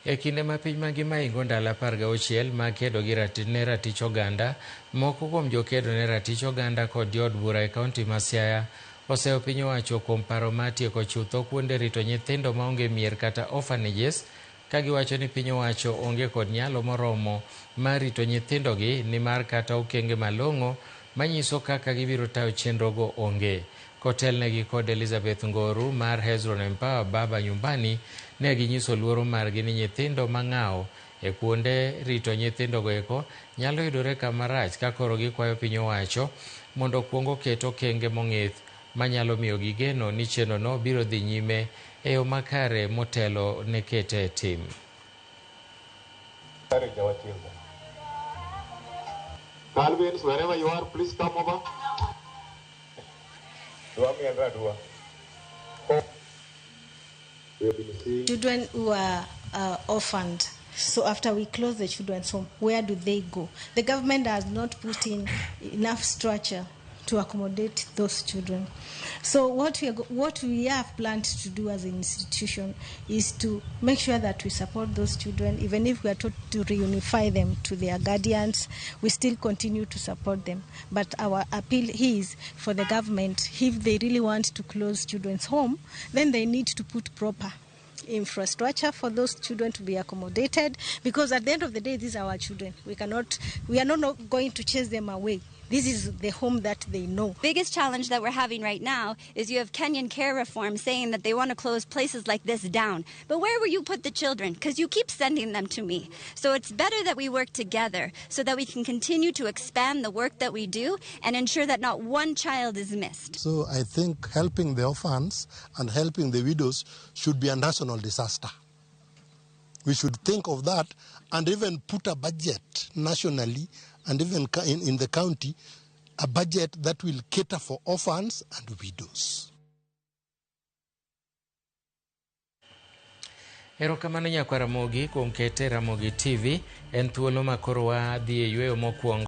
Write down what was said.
E kinde ma piny mangima ingo ndalo 16 mag kedo gi ne ratich oganda, moko kuom jokedo ne ratich oganda kod jood bura e kaunti ma Siaya oseyo piny owacho kuom paro mar tieko chutho kuonde rito nyithindo maonge mier kata orphanages, ka giwacho ni piny owacho onge kod nyalo moromo mar rito nyithindogi nimar kata okenge malong'o manyiso kaka gibiro tayo chenrogo onge. Kotelnegi kod Elizabeth Ngoru mar Hezron Empower Baba Nyumbani, ne ginyiso luoro margi ni nyithindo mang'aw e kuonde rito nyithindogo eko nyalo yudore kama rach ka koro gikwayo piny owacho mondo okuong oket okenge mong'ith manyalo miyogi geno ni chenrono biro dhi nyime e yo makare motelo ne kete e tim. Encourage our children. Calvins, wherever you are, please come over. Dwa miel radwa. We have been seeing Children who are orphaned. So after we close the children's home, where do they go? The government has not put in enough structure to accommodate those children. So what we have planned to do as an institution is to make sure that we support those children, even if we are told to reunify them to their guardians, we still continue to support them. But our appeal is for the government, if they really want to close children's home, then they need to put proper infrastructure for those children to be accommodated, because at the end of the day, these are our children. We cannot, we are not going to chase them away. This is the home that they know. Biggest challenge that we're having right now is you have Kenyan care reform saying that they want to close places like this down. But where will you put the children? Because you keep sending them to me. So it's better that we work together so that we can continue to expand the work that we do and ensure that not one child is missed. So I think helping the orphans and helping the widows should be a national disaster. We should think of that and even put a budget nationally and even in the county, a budget that will cater for orphans and widows. Erokamano nyakwar Ramogi kuom kete Ramogi TV. En thuolo ma koro wadhi e yweyo mokwongo.